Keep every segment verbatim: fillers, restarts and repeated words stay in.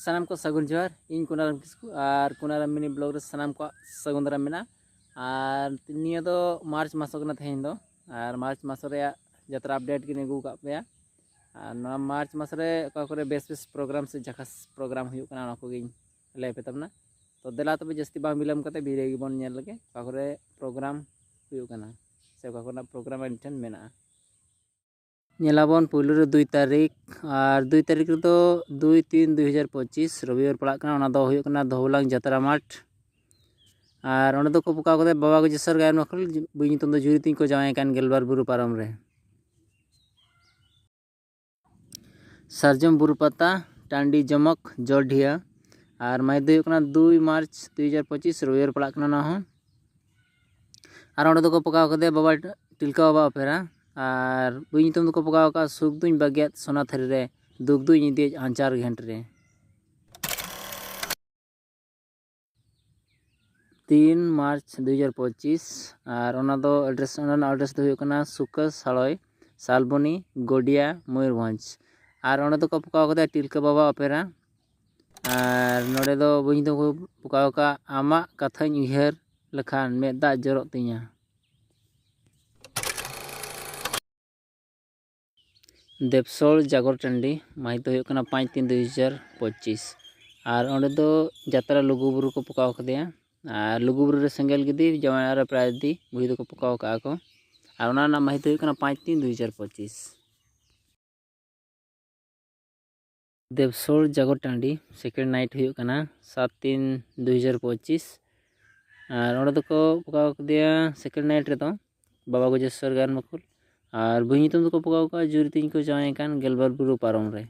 ᱥᱟᱱᱟᱢ ᱠᱚ ᱥᱟᱹᱜᱩᱱ ᱡᱚᱦᱟᱨ᱾ ᱤᱧ ᱠᱩᱱᱟᱨᱟᱢ ᱠᱤᱥᱠᱩ ᱟᱨ ᱠᱩᱱᱟᱨᱟᱢ ᱢᱤᱱᱤ ᱵᱞᱚᱜ ᱨᱮ ᱥᱟᱱᱟᱢ ᱠᱚᱣᱟᱜ ᱥᱟᱹᱜᱩᱱ ᱫᱟᱨᱟᱢ ᱢᱮᱱᱟᱜᱼᱟ᱾ ᱟᱨ ᱱᱤᱭᱟᱹ ᱫᱚ ᱢᱟᱨᱪ ᱢᱟᱥ ᱠᱟᱱᱟ ᱛᱮᱦᱮᱧ ᱫᱚ, ᱟᱨ ᱢᱟᱨᱪ ᱢᱟᱥ ᱨᱮᱭᱟᱜ ᱡᱟᱛᱨᱟ ᱟᱯᱰᱮᱴ ᱜᱤᱧ ᱟᱹᱜᱩ ᱟᱠᱟᱫ ᱯᱮᱭᱟ᱾ ᱟᱨ ᱱᱚᱣᱟ ᱢᱟᱨᱪ ᱢᱟᱥ ᱨᱮ ᱚᱠᱟ ᱠᱚᱨᱮ ᱵᱮᱥ ᱵᱮᱥ ᱯᱨᱳᱜᱨᱟᱢ ᱥᱮ ᱡᱷᱟᱠᱟᱥ ᱯᱨᱳᱜᱨᱟᱢ ᱦᱩᱭᱩᱜ ᱠᱟᱱᱟ, ᱚᱱᱟ ᱠᱚᱜᱮᱧ ᱞᱟᱹᱭ ᱟᱯᱮ ᱛᱟᱵᱚᱱᱟ᱾ ᱛᱚ ᱫᱮᱞᱟ ᱛᱚᱵᱮ ᱡᱟᱹᱥᱛᱤ ᱵᱟᱝ ᱵᱤᱞᱚᱢ ᱠᱟᱛᱮ ᱵᱷᱤᱰᱤᱭᱳ ᱜᱮᱵᱚᱱ ᱧᱮᱞ ᱞᱮᱜᱮ, ᱚᱠᱟ ᱠᱚᱨᱮ ᱯᱨᱳᱜᱨᱟᱢ ᱦᱩᱭᱩᱜ ᱠᱟᱱᱟ ᱥᱮ ᱚᱠᱟ ᱠᱚᱨᱮᱱᱟᱜ ᱯᱨᱳᱜᱨᱟᱢ ᱟᱹᱰᱤ ᱴᱷᱮᱱ ᱢᱮᱱᱟᱜᱼᱟ᱾ ᱧᱮᱞᱟᱵᱚᱱ ᱯᱩᱭᱞᱩ ᱨᱮ ᱫᱩᱭ ᱛᱟᱹᱨᱤᱠᱷ, ᱟᱨ ᱫᱩᱭ ᱛᱟᱹᱨᱤᱠᱷ ᱨᱮᱫᱚ ᱫᱩᱭ ᱛᱤᱱ ᱫᱩᱭ ᱦᱟᱡᱟᱨ ᱯᱚᱸᱪᱤᱥ ᱨᱚᱵᱤᱵᱟᱨ ᱯᱟᱲᱟᱜ ᱠᱟᱱᱟ᱾ ᱚᱱᱟ ᱫᱚ ᱦᱩᱭᱩᱜ ᱠᱟᱱᱟ ᱫᱷᱚᱵᱚᱞᱟᱝ ᱡᱟᱛᱨᱟ ᱢᱟᱴᱷ᱾ ᱟᱨ ᱚᱸᱰᱮ ᱫᱚᱠᱚ ᱯᱚᱠᱟᱣ ᱠᱟᱫᱟ ᱵᱟᱵᱟ ᱜᱚᱡᱮᱥᱚᱨ ᱜᱟᱭᱟᱱ ᱵᱟᱠᱷᱳᱞ, ᱵᱤᱧ ᱧᱩᱛᱩᱢ ᱫᱚ ᱡᱩᱨᱤ ᱛᱤᱧ ᱠᱚ ᱡᱟᱶᱟᱭ ᱠᱟᱱ ᱜᱮᱞᱵᱟᱨ ᱵᱩᱨᱩ ᱯᱟᱨᱚᱢ ᱨᱮ᱾ ᱥᱟᱨᱡᱚᱢ ᱵᱩᱨᱩ ᱯᱟᱛᱟ, ᱴᱟᱺᱰᱤ ᱡᱚᱢᱚᱠ, ᱡᱚᱞᱰᱷᱤᱭᱟᱹ᱾ ᱟᱨ ᱢᱟᱹᱦᱤᱛ ᱫᱚ ᱦᱩᱭᱩᱜ ᱠᱟᱱᱟ ᱫᱩᱭ ᱢᱟᱨᱪ ᱫᱩᱭ ᱦᱟᱡᱟᱨ ᱯᱚᱸᱪᱤᱥ, ᱨᱚᱵᱤᱵᱟᱨ ᱯᱟᱲᱟᱜ ᱠᱟᱱᱟ ᱚᱱᱟ ᱦᱚᱸ᱾ ᱟᱨ ᱚᱸᱰᱮ ᱫᱚᱠᱚ ᱯᱚᱠᱟᱣ ᱠᱟᱫᱮᱭᱟ ᱵᱟᱵᱟ ᱴᱤᱞᱠᱟᱹ ᱵᱟᱵᱟ ᱚᱯᱮᱨᱟ᱾ ᱟᱨ ᱵᱤᱧ ᱧᱩᱛᱩᱢ ᱫᱚᱠᱚ ᱯᱚᱠᱟᱣ ᱟᱠᱟᱫ ᱥᱩᱠ ᱫᱩᱧ ᱵᱟᱹᱜᱤᱭᱟᱫ ᱥᱚᱱᱟ ᱛᱷᱟᱹᱨᱤ ᱨᱮ, ᱫᱩᱠ ᱫᱩᱧ ᱤᱫᱤᱭᱮᱫ ᱟᱧᱪᱟᱨ ᱜᱷᱮᱸᱴ ᱨᱮ᱾ ᱛᱤᱱ ᱢᱟᱨᱪ ᱫᱩᱭ ᱦᱟᱡᱟᱨ ᱯᱚᱸᱪᱤᱥ᱾ ᱟᱨ ᱚᱱᱟ ᱫᱚ ᱮᱰᱨᱮᱥ, ᱚᱱᱟ ᱨᱮᱱᱟᱜ ᱮᱰᱨᱮᱥ ᱫᱚ ᱦᱩᱭᱩᱜ ᱠᱟᱱᱟ ᱥᱩᱠᱟᱹ ᱥᱟᱲᱚᱭ, ᱥᱟᱞᱵᱚᱱᱤ, ᱜᱳᱰᱤᱭᱟ, ᱢᱚᱭᱩᱨᱵᱷᱚᱸᱡᱽ᱾ ᱟᱨ ᱚᱸᱰᱮ ᱫᱚᱠᱚ ᱯᱚᱠᱟᱣ ᱠᱟᱫᱟ ᱴᱤᱞᱠᱟᱹ ᱵᱟᱵᱟ ᱚᱯᱮᱨᱟ᱾ ᱟᱨ ᱱᱚᱰᱮ ᱫᱚ ᱵᱟᱹᱧ ᱫᱚᱠᱚ ᱯᱚᱠᱟᱣ ᱟᱠᱟᱫ ᱟᱢᱟᱜ ᱠᱟᱛᱷᱟᱧ ᱩᱭᱦᱟᱹᱨ ᱞᱮᱠᱷᱟᱱ ᱢᱮᱫ ᱫᱟᱜ ᱡᱚᱨᱚᱜ ᱛᱤᱧᱟ᱾ ᱫᱮᱵᱥᱳᱞ ᱡᱟᱜᱚᱨ ᱴᱟᱺᱰᱤ, ᱢᱟᱹᱦᱤᱛ ᱫᱚ ᱦᱩᱭᱩᱜ ᱠᱟᱱᱟ ᱯᱟᱸᱪ ᱛᱤᱱ ᱫᱩᱭ ᱦᱟᱡᱟᱨ ᱯᱚᱸᱪᱤᱥ᱾ ᱟᱨ ᱚᱸᱰᱮ ᱫᱚ ᱡᱟᱛᱨᱟ ᱞᱩᱜᱩᱵᱩᱨᱩ ᱠᱚ ᱯᱚᱠᱟᱣ ᱠᱟᱫᱮᱭᱟ᱾ ᱟᱨ ᱞᱩᱜᱩᱵᱩᱨᱩ ᱨᱮ ᱥᱮᱸᱜᱮᱞ ᱜᱤᱫᱤ, ᱡᱟᱶᱟᱭ ᱚᱲᱟᱜ ᱨᱮ ᱯᱨᱟᱭ ᱤᱫᱤ, ᱵᱩᱲᱦᱤ ᱫᱚᱠᱚ ᱯᱚᱠᱟᱣ ᱠᱟᱜᱼᱟ ᱠᱚ᱾ ᱟᱨ ᱚᱱᱟ ᱨᱮᱱᱟᱜ ᱢᱟᱹᱦᱤᱛ ᱫᱚ ᱦᱩᱭᱩᱜ ᱠᱟᱱᱟ ᱯᱟᱸᱪ ᱛᱤᱱ ᱫᱩᱭ ᱦᱟᱡᱟᱨ ᱯᱚᱸᱪᱤᱥ᱾ ᱫᱮᱵᱥᱳᱞ ᱡᱟᱜᱚᱨ ᱴᱟᱺᱰᱤ ᱥᱮᱠᱮᱱᱰ ᱱᱟᱭᱤᱴ ᱦᱩᱭᱩᱜ ᱠᱟᱱᱟ ᱥᱟᱛ ᱛᱤᱱ ᱫᱩᱭ ᱦᱟᱡᱟᱨ ᱯᱚᱸᱪᱤᱥ᱾ ᱟᱨ ᱚᱸᱰᱮ ᱫᱚᱠᱚ ᱯᱚᱠᱟᱣ ᱠᱟᱫᱮᱭᱟ ᱥᱮᱠᱮᱱᱰ ᱱᱟᱭᱤᱴ ᱨᱮᱫᱚ ᱵᱟᱵᱟ ᱜᱚᱡᱮᱥᱚᱨ ᱜᱟᱭᱟᱱ ᱵᱟᱠᱷᱳᱞ᱾ ᱟᱨ ᱵᱤᱧ ᱧᱩᱛᱩᱢ ᱫᱚᱠᱚ ᱯᱚᱠᱟᱣ ᱠᱟᱜᱼᱟ ᱡᱩᱨᱤ ᱛᱤᱧ ᱠᱚ ᱡᱟᱶᱟᱭ ᱠᱟᱱ ᱜᱮᱞᱵᱟᱨ ᱵᱩᱨᱩ ᱯᱟᱨᱚᱢ ᱨᱮ᱾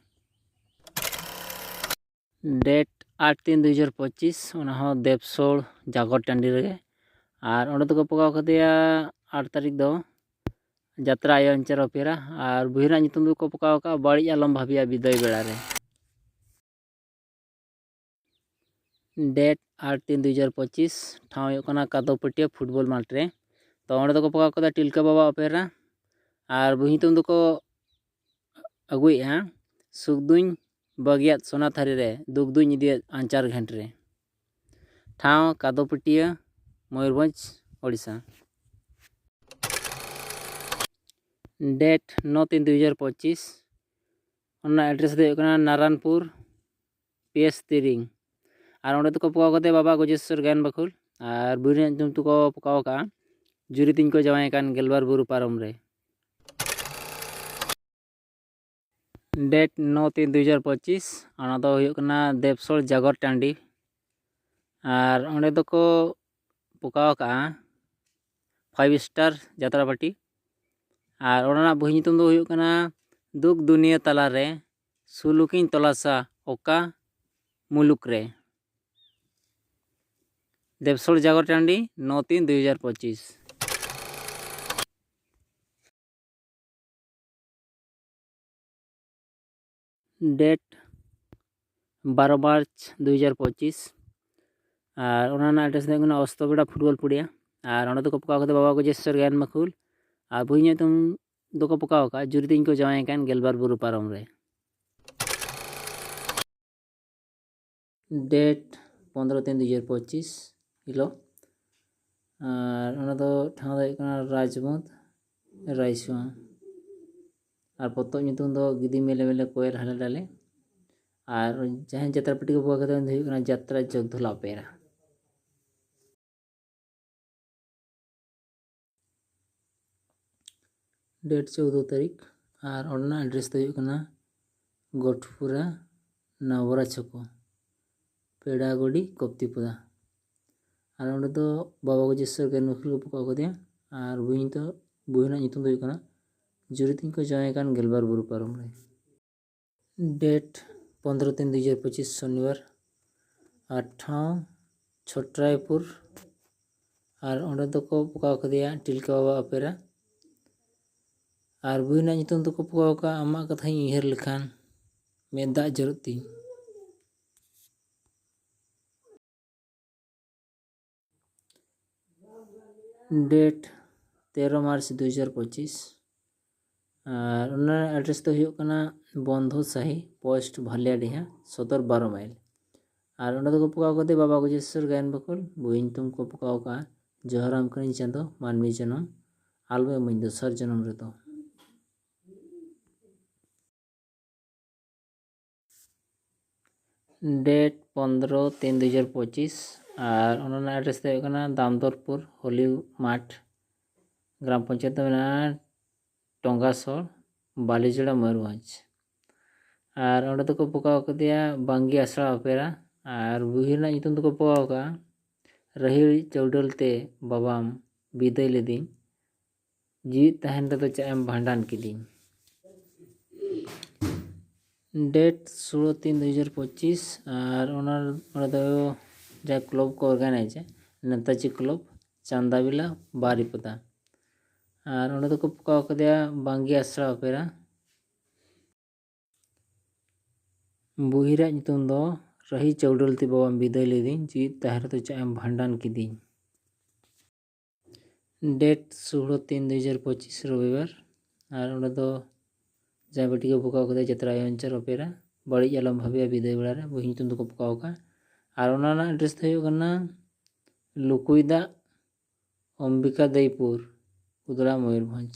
ᱰᱮᱴ ᱟᱴ ᱛᱤᱱ ᱫᱩᱭ ᱦᱟᱡᱟᱨ ᱯᱚᱸᱪᱤᱥ, ᱚᱱᱟ ᱦᱚᱸ ᱫᱮᱵᱥᱳᱞ ᱡᱟᱜᱚᱨ ᱴᱟᱺᱰᱤ ᱨᱮᱜᱮ᱾ ᱟᱨ ᱚᱸᱰᱮ ᱫᱚᱠᱚ ᱯᱚᱠᱟᱣ ᱠᱟᱫᱮᱭᱟ ᱟᱴ ᱛᱟᱹᱨᱤᱠᱷ ᱫᱚ ᱡᱟᱛᱨᱟ ᱟᱭᱳ ᱟᱧᱪᱟᱨ ᱚᱯᱮᱨᱟ᱾ ᱟᱨ ᱵᱩᱦᱤ ᱨᱮᱱᱟᱜ ᱧᱩᱛᱩᱢ ᱫᱚᱠᱚ ᱯᱚᱠᱟᱣ ᱟᱠᱟᱫᱼᱟ ᱵᱟᱹᱲᱤᱡ ᱟᱞᱚᱢ ᱵᱷᱟᱹᱵᱤᱭᱟ ᱵᱤᱫᱟᱹᱭ ᱵᱮᱲᱟ ᱨᱮ᱾ ᱰᱮᱴ ᱟᱴ ᱛᱤᱱ ᱫᱩᱭ ᱦᱟᱡᱟᱨ ᱯᱚᱸᱪᱤᱥ, ᱴᱷᱟᱶ ᱦᱩᱭᱩᱜ ᱠᱟᱱᱟ ᱠᱟᱫᱚᱯᱟᱹᱴᱤᱭᱟᱹ ᱯᱷᱩᱴᱵᱚᱞ ᱢᱟᱴᱷ ᱨᱮ᱾ ᱛᱚ ᱚᱸᱰᱮ ᱫᱚᱠᱚ ᱯᱚᱠᱟᱣ ᱠᱟᱫᱟ ᱴᱤᱞᱠᱟᱹ ᱵᱟᱵᱟ ᱚᱯᱮᱨᱟ᱾ ᱟᱨ ᱵᱩᱦᱤ ᱧᱩᱛᱩᱢ ᱫᱚᱠᱚ ᱟᱹᱜᱩᱭᱮᱫᱼᱟ ᱥᱩᱠ ᱫᱩᱧ ᱵᱟᱹᱜᱤᱭᱟᱫ ᱥᱚᱱᱟ ᱛᱷᱟᱹᱨᱤ ᱨᱮ, ᱫᱩᱠ ᱫᱩᱧ ᱤᱫᱤᱭᱮᱫ ᱟᱧᱪᱟᱨ ᱜᱷᱮᱸᱴ ᱨᱮ᱾ ᱴᱷᱟᱶ ᱠᱟᱫᱚᱯᱟᱹᱴᱤᱭᱟᱹ, ᱢᱚᱭᱩᱨᱵᱷᱚᱸᱡᱽ, ᱳᱰᱤᱥᱟ᱾ Date ᱱᱚ ᱛᱤᱱ ᱫᱩ ᱦᱟᱡᱟᱨ ᱯᱚᱸᱪᱤᱥ, ᱚᱱᱟ address ᱫᱚ ᱦᱩᱭᱩᱜ ᱠᱟᱱᱟ ᱱᱟᱨᱟᱱᱯᱩᱨ, ᱯᱤ ᱮᱥ ᱛᱤᱨᱤᱝ᱾ ᱟᱨ ᱚᱸᱰᱮ ᱫᱚᱠᱚ ᱯᱚᱠᱟᱣ ᱠᱟᱫᱮᱭᱟ ᱵᱟᱵᱟ ᱜᱚᱡᱮᱥᱥᱚᱨ ᱜᱟᱭᱟᱱ ᱵᱟᱹᱠᱷᱩᱞ᱾ ᱟᱨ ᱵᱩᱨᱩ ᱨᱮᱱᱟᱜ ᱧᱩᱛᱩᱢ ᱫᱚᱠᱚ ᱯᱚᱠᱟᱣ ᱟᱠᱟᱫᱼᱟ ᱡᱩᱨᱤ ᱛᱤᱧ ᱠᱚ ᱡᱟᱶᱟᱭ ᱟᱠᱟᱱ ᱜᱮᱞᱵᱟᱨ ᱵᱩᱨᱩ ᱯᱟᱨᱚᱢ ᱨᱮ᱾ Date ᱱᱚ ᱛᱤᱱ ᱫᱩ ᱦᱟᱡᱟᱨ ᱯᱚᱸᱪᱤᱥ, ᱚᱱᱟ ᱫᱚ ᱦᱩᱭᱩᱜ ᱠᱟᱱᱟ ᱫᱮᱵᱽᱥᱚᱨ ᱡᱟᱜᱚᱨ ᱴᱟᱺᱰᱤ᱾ ᱟᱨ ᱚᱸᱰᱮ ᱫᱚᱠᱚ ᱯᱚᱠᱟᱣ ᱟᱠᱟᱫᱼᱟ five star ᱡᱟᱛᱨᱟ ᱯᱟᱨᱴᱤ᱾ ᱟᱨ ᱚᱱᱟ ᱨᱮᱱᱟᱜ ᱵᱳᱭ ᱧᱩᱛᱩᱢ ᱫᱚ ᱦᱩᱭᱩᱜ ᱠᱟᱱᱟ ᱫᱩᱠ ᱫᱩᱱᱤᱭᱟᱹ ᱛᱟᱞᱟᱨᱮ ᱥᱩᱞᱩᱠᱤᱧ ᱛᱚᱞᱟᱥᱟ ᱚᱠᱟ ᱢᱩᱞᱩᱠ ᱨᱮ᱾ ᱫᱮᱵᱽᱥᱚᱨ ᱡᱟᱜᱚᱨ ᱴᱟᱺᱰᱤ, ᱱᱚ ᱛᱤᱱ ᱫᱩ ᱦᱟᱡᱟᱨ ᱯᱚᱸᱪᱤᱥ᱾ Date ᱵᱟᱨᱚ ᱢᱟᱨᱪ ᱫᱩ ᱦᱟᱡᱟᱨ ᱯᱚᱸᱪᱤᱥ᱾ ᱟᱨ ᱚᱱᱟ ᱨᱮᱱᱟᱜ address ᱫᱚ ᱦᱩᱭᱩᱜ ᱠᱟᱱᱟ ᱚᱥᱛᱚᱵᱮᱲᱟ ᱯᱷᱩᱴᱵᱚᱞ ᱯᱩᱲᱤᱭᱟ᱾ ᱟᱨ ᱚᱸᱰᱮ ᱫᱚᱠᱚ ᱯᱚᱠᱟᱣ ᱠᱟᱫᱟ ᱵᱟᱵᱟ ᱜᱚᱡᱮᱥᱥᱚᱨ ᱜᱟᱭᱟᱱ ᱵᱟᱹᱠᱷᱩᱞ᱾ ᱟᱨ ᱵᱳᱭ ᱧᱩᱛᱩᱢ ᱫᱚᱠᱚ ᱯᱚᱠᱟᱣ ᱟᱠᱟᱫᱼᱟ ᱡᱩᱨᱤ ᱛᱤᱧ ᱠᱚ ᱡᱟᱶᱟᱭ ᱟᱠᱟᱱ ᱜᱮᱞᱵᱟᱨ ᱵᱩᱨᱩ ᱯᱟᱨᱚᱢ ᱨᱮ᱾ Date ᱯᱚᱱᱫᱽᱨᱚ ᱛᱤᱱ ᱫᱩ ᱦᱟᱡᱟᱨ ᱯᱚᱸᱪᱤᱥ ᱦᱤᱞᱳᱜ᱾ ᱟᱨ ᱚᱱᱟ ᱫᱚ ᱴᱷᱟᱶ ᱫᱚ ᱦᱩᱭᱩᱜ ᱠᱟᱱᱟ ᱨᱟᱡᱽᱢᱚᱸᱫᱽ, ᱨᱟᱭᱥᱩᱣᱟ᱾ ᱟᱨ ᱯᱚᱛᱚᱵ ᱧᱩᱛᱩᱢ ᱫᱚ ᱜᱤᱫᱤ ᱢᱮᱞᱮ ᱢᱮᱞᱮ ᱠᱚᱭᱮᱞ ᱦᱟᱞᱮ ᱰᱟᱞᱮ᱾ ᱟᱨ ᱡᱟᱦᱟᱸᱭ ᱡᱟᱛᱨᱟ ᱯᱟᱹᱴᱤ ᱠᱚ ᱯᱚᱠᱟᱣ ᱠᱟᱫᱟ, ᱩᱱᱤ ᱫᱚ ᱦᱩᱭᱩᱜ ᱠᱟᱱᱟ ᱡᱟᱛᱨᱟ ᱡᱚᱜᱽᱫᱷᱚᱞᱟ ᱚᱯᱮᱨᱟ᱾ Date ᱪᱳᱫᱽᱫᱳ ᱛᱟᱹᱨᱤᱠᱷ᱾ ᱟᱨ ᱚᱸᱰᱮᱱᱟᱜ address ᱫᱚ ᱦᱩᱭᱩᱜ ᱠᱟᱱᱟ ᱜᱚᱴᱯᱩᱨᱟ ᱱᱟᱣᱨᱟ ᱪᱷᱚᱠᱚ, ᱯᱮᱲᱟᱜᱚᱰᱤ, ᱠᱚᱯᱛᱤᱯᱚᱫᱟ᱾ ᱟᱨ ᱚᱸᱰᱮ ᱫᱚ ᱵᱟᱵᱟ ᱜᱚᱡᱮᱥᱥᱚᱨ ᱜᱟᱭᱟᱱ ᱵᱟᱹᱠᱷᱩᱞ ᱠᱚ ᱯᱚᱠᱟᱣ ᱠᱟᱫᱮᱭᱟ᱾ ᱟᱨ ᱵᱳᱭ ᱫᱚ, ᱵᱳᱭ ᱨᱮᱱᱟᱜ ᱧᱩᱛᱩᱢ ᱫᱚ ᱦᱩᱭᱩᱜ ᱠᱟᱱᱟ ᱡᱩᱨᱤ ᱛᱤᱧ ᱠᱚ ᱡᱟᱶᱟᱭ ᱟᱠᱟᱱ ᱜᱮᱞᱵᱟᱨ ᱵᱩᱨᱩ ᱯᱟᱨᱚᱢ ᱨᱮ᱾ Date ᱯᱚᱱᱫᱽᱨᱚ ᱛᱤᱱ ᱫᱩ ᱦᱟᱡᱟᱨ ᱯᱚᱸᱪᱤᱥ, ᱥᱚᱱᱤᱵᱟᱨ᱾ ᱟᱨ ᱴᱷᱟᱶ ᱪᱷᱚᱴᱨᱟᱭᱯᱩᱨ᱾ ᱟᱨ ᱚᱸᱰᱮ ᱫᱚᱠᱚ ᱯᱚᱠᱟᱣ ᱠᱟᱫᱮᱭᱟ ᱴᱤᱞᱠᱟᱹ ᱵᱟᱵᱟ ᱚᱯᱮᱨᱟ᱾ ᱟᱨ ᱵᱳᱭ ᱨᱮᱱᱟᱜ ᱧᱩᱛᱩᱢ ᱫᱚᱠᱚ ᱯᱚᱠᱟᱣ ᱠᱟᱜᱼᱟ ᱟᱢᱟᱜ ᱠᱟᱛᱷᱟᱧ ᱩᱭᱦᱟᱹᱨ ᱞᱮᱠᱷᱟᱱ ᱢᱮᱫ ᱫᱟᱜ ᱡᱚᱨᱚᱜ ᱛᱤᱧ᱾ Date ᱛᱮᱨᱚ ᱢᱟᱨᱪ ᱫᱩ ᱦᱟᱡᱟᱨ ᱯᱚᱸᱪᱤᱥ᱾ ᱟᱨ ᱚᱱᱟ ᱨᱮᱱᱟᱜ ᱮᱰᱨᱮᱥ ᱫᱚ ᱦᱩᱭᱩᱜ ᱠᱟᱱᱟ ᱵᱚᱱᱫᱷᱚ ᱥᱟᱦᱤ ᱯᱳᱥᱴ ᱵᱷᱟᱞᱤᱭᱟᱰᱤᱦᱟ, ᱥᱚᱫᱚᱨ ᱵᱟᱨᱚ ᱢᱟᱭᱤᱞ᱾ ᱟᱨ ᱚᱸᱰᱮ ᱫᱚᱠᱚ ᱯᱚᱠᱟᱣ ᱠᱟᱫᱮᱭᱟ ᱵᱟᱵᱟ ᱜᱚᱡᱮᱥᱥᱚᱨ ᱜᱟᱭᱚᱱ ᱵᱟᱠᱷᱳᱞ, ᱵᱩᱦᱤ ᱧᱩᱛᱩᱢ ᱠᱚ ᱯᱚᱠᱟᱣ ᱠᱟᱜᱼᱟ ᱡᱚᱦᱟᱨᱟᱢ ᱠᱟᱹᱱᱟᱹᱧ ᱪᱟᱸᱫᱚ ᱢᱟᱹᱱᱢᱤ ᱡᱚᱱᱚᱢ, ᱟᱞᱚᱢ ᱤᱢᱟᱹᱧ ᱫᱚᱥᱟᱨ ᱡᱚᱱᱚᱢ ᱨᱮᱫᱚ᱾ ᱰᱮᱴ ᱯᱚᱱᱫᱽᱨᱚ ᱛᱤᱱ ᱫᱩ ᱦᱟᱡᱟᱨ ᱯᱚᱸᱪᱤᱥ, ᱟᱨ ᱚᱱᱟ ᱨᱮᱱᱟᱜ ᱮᱰᱨᱮᱥ ᱫᱚ ᱦᱩᱭᱩᱜ ᱠᱟᱱᱟ ᱫᱟᱢᱫᱚᱨᱯᱩᱨ ᱦᱚᱞᱤ ᱢᱟᱴᱷ, ᱜᱨᱟᱢ ᱯᱚᱧᱪᱟᱭᱮᱛ ᱫᱚ ᱢᱮᱱᱟᱜᱼᱟ ᱴᱚᱸᱜᱟᱥᱚᱲ, ᱵᱟᱞᱤᱡᱚᱲᱟ, ᱢᱚᱭᱩᱨᱵᱷᱚᱸᱡᱽ᱾ ᱟᱨ ᱚᱸᱰᱮ ᱫᱚᱠᱚ ᱯᱚᱠᱟᱣ ᱠᱟᱫᱮᱭᱟ ᱵᱟᱝᱜᱤ ᱟᱥᱲᱟ ᱚᱯᱮᱨᱟ, ᱟᱨ ᱵᱩᱦᱤ ᱨᱮᱱᱟᱜ ᱧᱩᱛᱩᱢ ᱫᱚᱠᱚ ᱯᱚᱠᱟᱣ ᱠᱟᱜᱼᱟ ᱨᱟᱹᱦᱤ ᱪᱟᱹᱣᱰᱟᱹᱞ ᱛᱮ ᱵᱟᱵᱟᱢ ᱵᱤᱫᱟᱹᱭ ᱞᱤᱫᱤᱧ, ᱡᱤᱣᱤᱫ ᱛᱟᱦᱮᱱ ᱨᱮᱫᱚ ᱪᱟᱜ ᱮᱢ ᱵᱷᱟᱸᱰᱟᱱ ᱠᱤᱫᱤᱧ᱾ ᱰᱮᱴ ᱥᱳᱞᱳ ᱛᱤᱱ ᱫᱩ ᱦᱟᱡᱟᱨ ᱯᱚᱸᱪᱤᱥ, ᱟᱨ ᱚᱱᱟ, ᱚᱸᱰᱮ ᱫᱚ ᱡᱟᱦᱟᱸ ᱠᱞᱟᱵᱽ ᱠᱚ ᱚᱨᱜᱟᱱᱟᱭᱤᱡᱟ, ᱱᱮᱛᱟᱡᱤ ᱠᱞᱟᱵᱽ, ᱪᱟᱱᱫᱟᱵᱤᱞᱟ, ᱵᱟᱨᱤᱯᱚᱫᱟ᱾ ᱟᱨ ᱚᱸᱰᱮ ᱫᱚᱠᱚ ᱯᱚᱠᱟᱣ ᱠᱟᱫᱮᱭᱟ ᱵᱟᱝᱜᱤ ᱟᱥᱲᱟ ᱚᱯᱮᱨᱟ᱾ ᱵᱩᱦᱤ ᱨᱮᱭᱟᱜ ᱧᱩᱛᱩᱢ ᱫᱚ ᱨᱟᱹᱦᱤ ᱪᱟᱹᱣᱰᱟᱹᱞ ᱛᱮ ᱵᱟᱵᱟᱢ ᱵᱤᱫᱟᱹᱭ ᱞᱤᱫᱤᱧ, ᱡᱤᱣᱤᱫ ᱛᱟᱦᱮᱸ ᱨᱮᱫᱚ ᱪᱟᱜ ᱮᱢ ᱵᱷᱟᱸᱰᱟᱱ ᱠᱤᱫᱤᱧ᱾ ᱰᱮᱴ ᱥᱳᱞᱳ ᱛᱤᱱ ᱫᱩ ᱦᱟᱡᱟᱨ ᱯᱚᱸᱪᱤᱥ ᱨᱚᱵᱤᱵᱟᱨ᱾ ᱟᱨ ᱚᱸᱰᱮ ᱫᱚ ᱡᱟᱦᱟᱸᱭ ᱵᱤᱴᱤ ᱠᱚ ᱯᱚᱠᱟᱣ ᱠᱟᱫᱮᱭᱟ ᱡᱟᱛᱨᱟ ᱟᱭᱳ ᱚᱧᱪᱚᱞ ᱚᱯᱮᱨᱟ, ᱵᱟᱹᱲᱤᱡ ᱟᱞᱚᱢ ᱵᱷᱟᱵᱤᱭᱟ ᱵᱤᱫᱟᱹᱭ ᱵᱮᱲᱟ ᱨᱮ, ᱵᱩᱦᱤ ᱧᱩᱛᱩᱢ ᱫᱚᱠᱚ ᱯᱚᱠᱟᱣ ᱠᱟᱜᱼᱟ᱾ ᱟᱨ ᱚᱱᱟ ᱨᱮᱱᱟᱜ ᱮᱰᱨᱮᱥ ᱫᱚ ᱦᱩᱭᱩᱜ ᱠᱟᱱᱟ ᱞᱩᱠᱩᱭ ᱫᱟᱜ, ᱚᱢᱵᱤᱠᱟ ᱫᱟᱹᱭᱯᱩᱨ, ᱩᱫᱽᱲᱟ, ᱢᱚᱭᱩᱨᱵᱷᱚᱸᱡᱽ᱾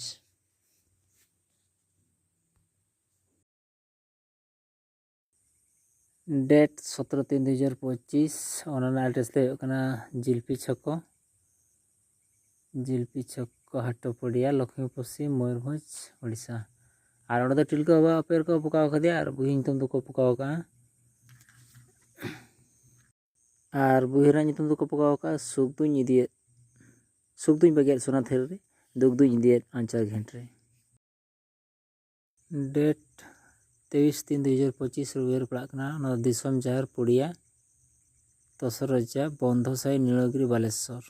ᱰᱮᱴ ᱥᱚᱛᱨᱚ ᱛᱤᱱ ᱫᱩ ᱦᱟᱡᱟᱨ ᱯᱚᱸᱪᱤᱥ, ᱚᱱᱟ ᱨᱮᱱᱟᱜ ᱮᱰᱨᱮᱥ ᱫᱚ ᱦᱩᱭᱩᱜ ᱠᱟᱱᱟ ᱡᱤᱞᱯᱤ ᱪᱷᱚᱠᱚ, ᱡᱤᱞᱯᱤ ᱪᱷᱚᱠᱚ, ᱦᱟᱴᱚᱯᱚᱲᱤᱭᱟ, ᱞᱚᱠᱷᱢᱤ ᱯᱚᱥᱪᱤᱢ, ᱢᱚᱭᱩᱨᱵᱷᱚᱸᱡᱽ, ᱳᱰᱤᱥᱟ᱾ ᱟᱨ ᱚᱸᱰᱮ ᱫᱚ ᱴᱤᱞᱠᱟᱹ ᱵᱟᱵᱟ ᱚᱯᱮᱨᱟ ᱠᱚ ᱯᱚᱠᱟᱣ ᱠᱟᱫᱮᱭᱟ ᱟᱨ ᱵᱩᱦᱤ ᱧᱩᱛᱩᱢ ᱫᱚᱠᱚ ᱯᱚᱠᱟᱣ ᱠᱟᱜᱼᱟ᱾ ᱟᱨ ᱵᱩᱦᱤ ᱨᱮᱱᱟᱜ ᱧᱩᱛᱩᱢ ᱫᱚᱠᱚ ᱯᱚᱠᱟᱣ ᱠᱟᱜᱼᱟ ᱥᱩᱠ ᱫᱩᱧ ᱤᱫᱤᱭᱮᱫ, ᱥᱩᱠ ᱫᱩᱧ ᱵᱟᱹᱜᱤᱭᱟᱫ ᱥᱚᱱᱟ ᱛᱷᱟᱹᱨᱤ ᱨᱮ, ᱫᱩᱠ ᱫᱩᱧ ᱤᱫᱤᱭᱮᱫ ᱟᱧᱪᱟᱨ ᱜᱷᱮᱸᱴ ᱨᱮ᱾ ᱰᱮᱴ ᱛᱮᱭᱤᱥ ᱛᱤᱱ ᱫᱩ ᱦᱟᱡᱟᱨ ᱯᱚᱸᱪᱤᱥ ᱨᱚᱵᱤᱵᱟᱨ ᱯᱟᱲᱟᱜ ᱠᱟᱱᱟ᱾ ᱚᱱᱟ ᱫᱚ ᱫᱤᱥᱚᱢ ᱡᱟᱦᱮᱨ ᱯᱚᱲᱤᱭᱟ, ᱛᱚᱥᱚᱨᱚᱡᱟ, ᱵᱚᱱᱫᱷᱚ ᱥᱟᱹᱭ, ᱱᱤᱲᱟᱹᱜᱤᱨᱤ, ᱵᱟᱞᱮᱥᱥᱚᱨ᱾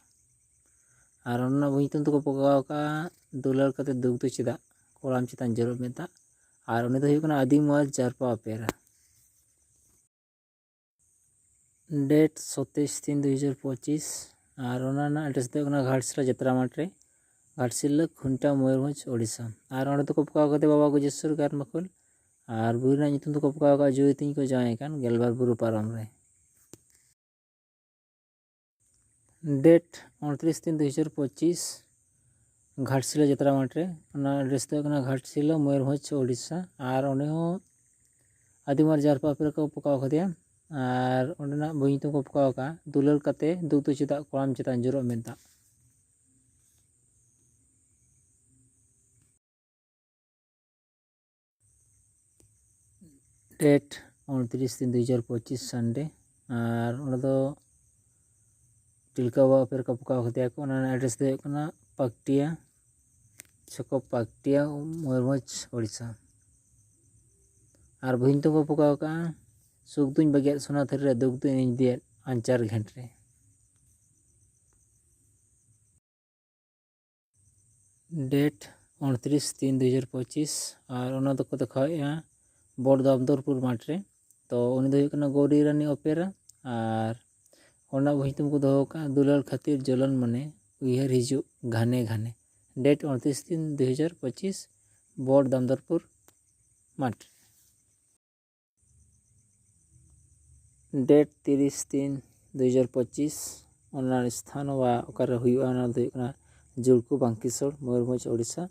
ᱟᱨ ᱚᱱᱟ ᱵᱩᱦᱤ ᱧᱩᱛᱩᱢ ᱫᱚᱠᱚ ᱯᱚᱠᱟᱣ ᱠᱟᱜᱼᱟ ᱫᱩᱞᱟᱹᱲ ᱠᱟᱛᱮ ᱫᱩᱠ ᱫᱚ ᱪᱮᱫᱟᱜ, ᱠᱚᱲᱟᱢ ᱪᱮᱛᱟᱱ ᱡᱚᱨᱚᱜ ᱢᱮ ᱫᱟᱜ᱾ ᱟᱨ ᱩᱱᱤ ᱫᱚ ᱦᱩᱭᱩᱜ ᱠᱟᱱᱟ ᱟᱹᱫᱤᱢ ᱚᱣᱟᱡᱽ ᱡᱟᱨᱯᱟ ᱚᱯᱮᱨᱟ᱾ ᱰᱮᱴ ᱥᱟᱛᱟᱥ ᱛᱤᱱ ᱫᱩ ᱦᱟᱡᱟᱨ ᱯᱚᱸᱪᱤᱥ, ᱟᱨ ᱚᱱᱟ ᱨᱮᱱᱟᱜ ᱮᱰᱨᱮᱥ ᱫᱚ ᱦᱩᱭᱩᱜ ᱠᱟᱱᱟ ᱜᱷᱟᱴᱥᱤᱞᱟ ᱡᱟᱛᱨᱟ ᱢᱟᱴᱷ ᱨᱮ, ᱜᱷᱟᱴᱥᱤᱞᱟᱹ, ᱠᱷᱩᱱᱴᱟ, ᱢᱚᱭᱩᱨᱵᱷᱚᱸᱡᱽ, ᱳᱰᱤᱥᱟ᱾ ᱟᱨ ᱚᱸᱰᱮ ᱫᱚᱠᱚ ᱯᱚᱠᱟᱣ ᱠᱟᱫᱮᱭᱟ ᱵᱟᱵᱟ ᱜᱚᱡᱮᱥᱥᱚᱨ ᱜᱟᱨᱢᱟᱠᱷᱳᱞ᱾ ᱟᱨ ᱵᱩᱨᱩ ᱨᱮᱱᱟᱜ ᱧᱩᱛᱩᱢ ᱫᱚᱠᱚ ᱯᱚᱠᱟᱣ ᱟᱠᱟᱫ ᱡᱩᱦᱤ ᱛᱤᱧ ᱠᱚ ᱡᱟᱶᱟᱭ ᱠᱟᱱ ᱜᱮᱞᱵᱟᱨ ᱵᱩᱨᱩ ᱯᱟᱨᱚᱢ ᱨᱮ᱾ ᱰᱮᱴ ᱩᱱᱛᱨᱤᱥ ᱛᱤᱱ ᱫᱩ ᱦᱟᱡᱟᱨ ᱯᱚᱸᱪᱤᱥ, ᱜᱷᱟᱴᱥᱤᱞᱟᱹ ᱡᱟᱛᱨᱟ ᱢᱟᱴᱷ ᱨᱮ᱾ ᱚᱱᱟ ᱮᱰᱨᱮᱥ ᱫᱚ ᱦᱩᱭᱩᱜ ᱠᱟᱱᱟ ᱜᱷᱟᱴᱥᱤᱞᱟᱹ, ᱢᱚᱭᱩᱨᱵᱷᱚᱸᱡᱽ, ᱳᱰᱤᱥᱟ᱾ ᱟᱨ ᱚᱸᱰᱮ ᱦᱚᱸ ᱟᱹᱫᱤᱢᱟᱨ ᱡᱟᱨᱯᱟ ᱟᱯᱮ ᱨᱮᱠᱚ ᱯᱚᱠᱟᱣ ᱠᱟᱫᱮᱭᱟ᱾ ᱟᱨ ᱚᱸᱰᱮᱱᱟᱜ ᱵᱚᱦᱤ ᱧᱩᱛᱩᱢ ᱠᱚ ᱯᱚᱠᱟᱣ ᱟᱠᱟᱫᱼᱟ, ᱫᱩᱞᱟᱹᱲ ᱠᱟᱛᱮ ᱫᱩᱠ ᱫᱚ ᱪᱮᱫᱟᱜ ᱠᱚᱲᱟᱢ ᱪᱮᱛᱟᱱ ᱡᱚᱨᱚᱜ ᱢᱮᱫ ᱫᱟᱜ᱾ ᱰᱮᱴ ᱩᱱᱛᱨᱤᱥ ᱛᱤᱱ ᱫᱩ ᱦᱟᱡᱟᱨ ᱯᱚᱸᱪᱤᱥ, ᱥᱟᱱᱰᱮ᱾ ᱟᱨ ᱚᱸᱰᱮ ᱫᱚ ᱛᱤᱞᱠᱟᱹ ᱵᱟᱵᱟ ᱟᱯᱮ ᱨᱮᱠᱚ ᱯᱚᱠᱟᱣ ᱠᱟᱫᱮᱭᱟ ᱠᱚ᱾ ᱚᱱᱟ ᱨᱮᱱᱟᱜ ᱮᱰᱨᱮᱥ ᱫᱚ ᱦᱩᱭᱩᱜ ᱠᱟᱱᱟ ᱯᱟᱠᱴᱤᱭᱟ, ᱪᱷᱚᱠᱚ ᱯᱟᱠᱴᱤᱭᱟ, ᱢᱚᱭᱩᱨᱵᱷᱚᱸᱡᱽ, ᱳᱰᱤᱥᱟ᱾ ᱟᱨ ᱵᱚᱦᱤ ᱧᱩᱛᱩᱢ ᱠᱚ ᱯᱚᱠᱟᱣ ᱟᱠᱟᱫᱼᱟ, ᱥᱩᱠ ᱫᱩᱧ ᱵᱟᱹᱜᱤᱭᱟᱫ ᱥᱚᱱᱟ ᱛᱷᱟᱹᱨᱤ ᱨᱮ, ᱫᱩᱠ ᱫᱩᱧ ᱤᱧ ᱤᱫᱤᱭᱮᱫ ᱟᱧᱪᱟᱨ ᱜᱷᱮᱸᱴ ᱨᱮ᱾ ᱰᱮᱴ ᱩᱱᱛᱨᱤᱥ ᱛᱤᱱ ᱫᱩ ᱦᱟᱡᱟᱨ ᱯᱚᱸᱪᱤᱥ᱾ ᱟᱨ ᱚᱱᱟ ᱫᱚᱠᱚ ᱫᱮᱠᱷᱟᱣᱮᱫᱼᱟ ᱵᱚᱲ ᱫᱟᱢᱫᱚᱨᱯᱩᱨ ᱢᱟᱴᱷ ᱨᱮ᱾ ᱛᱚ ᱩᱱᱤ ᱫᱚ ᱦᱩᱭᱩᱜ ᱠᱟᱱᱟ ᱜᱳᱣᱨᱤ ᱨᱟᱱᱤ ᱚᱯᱮᱨᱟ᱾ ᱟᱨ ᱚᱱᱟ ᱵᱚᱦᱤ ᱧᱩᱛᱩᱢ ᱠᱚ ᱫᱚᱦᱚ ᱟᱠᱟᱫᱼᱟ ᱫᱩᱞᱟᱹᱲ ᱠᱷᱟᱹᱛᱤᱨ ᱡᱚᱞᱚᱱ ᱢᱚᱱᱮ, ᱩᱭᱦᱟᱹᱨ ᱦᱤᱡᱩᱜ ᱜᱷᱟᱱᱮ ᱜᱷᱟᱱᱮ᱾ ᱰᱮᱴ ᱩᱱᱛᱨᱤᱥ ᱛᱤᱱ ᱫᱩ ᱦᱟᱡᱟᱨ ᱯᱚᱸᱪᱤᱥ, ᱵᱚᱲ ᱫᱟᱢᱫᱚᱨᱯᱩᱨ ᱢᱟᱴᱷ᱾ ᱰᱮᱴ ᱛᱤᱨᱤᱥ ᱛᱤᱱ ᱫᱩ ᱦᱟᱡᱟᱨ ᱯᱚᱸᱪᱤᱥ, ᱚᱱᱟ ᱥᱛᱷᱟᱱ ᱵᱟ ᱚᱠᱟᱨᱮ ᱦᱩᱭᱩᱜᱼᱟ, ᱚᱱᱟ ᱫᱚ ᱦᱩᱭᱩᱜ ᱠᱟᱱᱟ ᱡᱩᱲᱠᱩ, ᱵᱟᱝᱠᱤᱥᱚᱲ, ᱢᱚᱭᱩᱨᱵᱷᱚᱸᱡᱽ, ᱳᱰᱤᱥᱟ᱾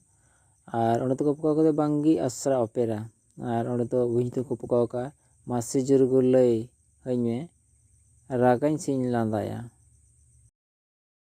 ᱟᱨ ᱚᱸᱰᱮ ᱫᱚᱠᱚ ᱯᱚᱠᱟᱣ ᱠᱟᱫᱟ ᱵᱟᱝᱜᱤ ᱟᱥᱨᱟ ᱚᱯᱮᱨᱟ᱾ ᱟᱨ ᱚᱸᱰᱮ ᱫᱚ ᱵᱚᱦᱤ ᱧᱩᱛᱩᱢ ᱠᱚ ᱯᱚᱠᱟᱣ ᱠᱟᱜᱼᱟ ᱢᱟᱥᱮ ᱡᱳᱨ ᱜᱳᱞ ᱞᱟᱹᱭ ᱟᱹᱧ ᱢᱮ, ᱨᱟᱜᱟᱹᱧ ᱥᱮᱧ ᱞᱟᱸᱫᱟᱭᱟ᱾